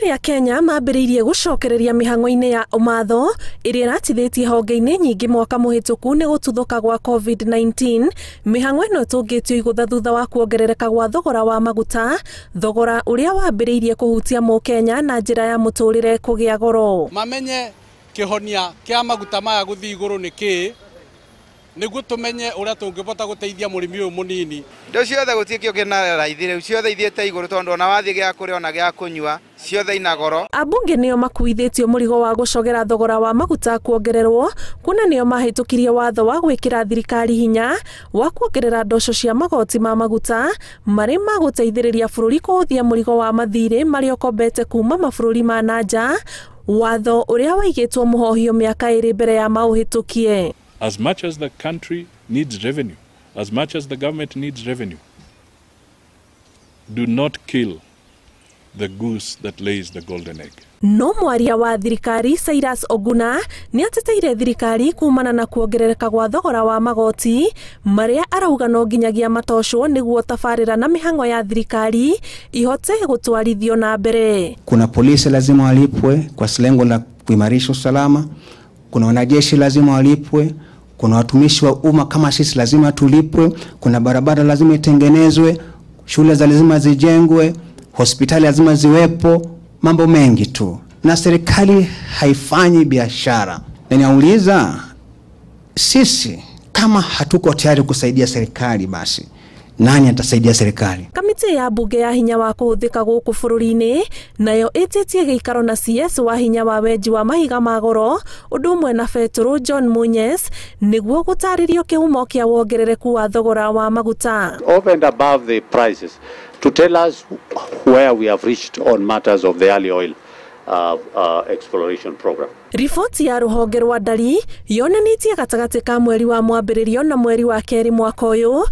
Rĩrĩa Kenya mambĩrĩirie gũcokereria mĩhang'o-inĩ ya ũmatho ĩrĩa ĩratithĩtie honge-inĩ nyingĩ mwaka mũhĩtũku nĩ gũtuthũka gwa COVID-19, mĩhang'o ĩno ĩtũngĩtio igũtha thutha wa kuongerereka gwa thogora wa maguta, thogora ũrĩa wambĩrĩirie kũhutia mũkenya na njĩra ya mũtũrĩre kũgĩa goro. Mamenye kĩhonia kĩa maguta maya gũthiĩ igũrũ nĩ kĩĩ, nĩguo tũmenye ũrĩa tũngĩbota gũteithia mũrĩmi ũyũ mũnini. Indo ciothe gũtirĩ kĩo kĩna raithi rĩu, ciothe ithiĩte igũrũ tondũ ona wathiĩ gĩa kũrĩa ona gĩa kũnyua ciothe ina goro. Ambunge nĩo makuithĩtio mũrigo wa gũcogera thogora wa maguta kuongererwo, kuona nĩo mahĩtũkirie watho wa gwĩkĩra thirikari hinya wa kuongerera ndoco cia magoti ma maguta marĩ ma gũteithĩrĩria bũrũri kũhũthia mũrigo wa mathirĩ marĩa ũkombete kuma mabũrũri ma na nja, watho ũrĩa waigĩtwo mũhohio mĩaka ĩrĩ mbere ya maũhĩtũkie. As much as the country needs revenue, as much as the government needs revenue, do not kill the goose that lays the golden egg. No mwaria wa thirikari Cyrus Oguna nĩ ateteire thirikari kumana na kuongerereka gwa thogora wa magoti marĩa arauga no nginyagia matocwo nĩguo tabarĩra na mĩhang'o ya thirikari ihote gũtwarithio na mbere. Kuna polisi lazima walipwe kwa lengo la kuimarisha usalama, kuna wanajeshi lazima walipwe, kuna watumishi wa umma kama sisi lazima tulipwe, kuna barabara lazima itengenezwe, shule za lazima zijengwe, hospitali lazima ziwepo, mambo mengi tu. Na serikali haifanyi biashara. Na ninauliza, sisi kama hatuko tayari kusaidia serikali, basi nani atasaidia serikali? Kamĩtĩ ya bunge ya hinya wa kũhũthĩka gũkũ bũrũri-inĩ nayo ĩtĩtie gĩikaro na CS wa hinya wa wenji wa mahiga ma goro ũndũ ũmwe na betũrũ John Munyes nĩguo gũtarĩrio kĩhumo kĩa wongerereku wa thogora wa maguta. Over and above the prices, to tell us where we have reached on matters of the early oil exploration program. Riboti ya rũhonge rwa ndari yonanĩtie gatagatĩ ka mweri wa mwambĩrĩrio na mweri wa kerĩ mwaka ũyũ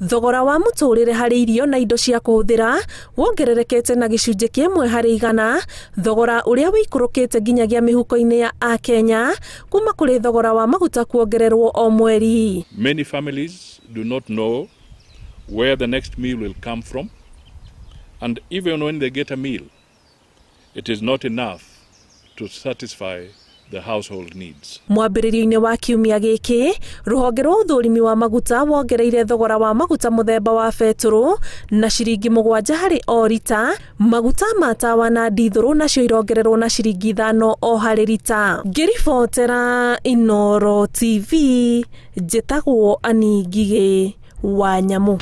thogora wa mũtũrĩre harĩ irio na indo cia kũhũthĩra wongererekete na gĩcunjĩ kĩmwe harĩ igana, thogora ũrĩa wĩikũrũkĩte nginyagia mĩhuko-inĩ ya Akenya kuma kũrĩ thogora wa maguta kuongererwo o mweri. Many families do not know where the next meal will come from, and even when they get a meal, it is not enough to satisfy the household needs. Mwambĩrĩrio-inĩ wa kiumia gĩkĩ, rũhonge rwa ũthũrimi wa maguta wongereire thogora wa maguta mũthemba wa betũrũ na ciringi 7 harĩ o rita, maguta ma tawa na ndithũrũ nacio irongererwo na ciringi 5 o harĩ rita. Ngĩribotera Inooro TV, njĩtagwo Annie Ngigĩ wa Nyamu.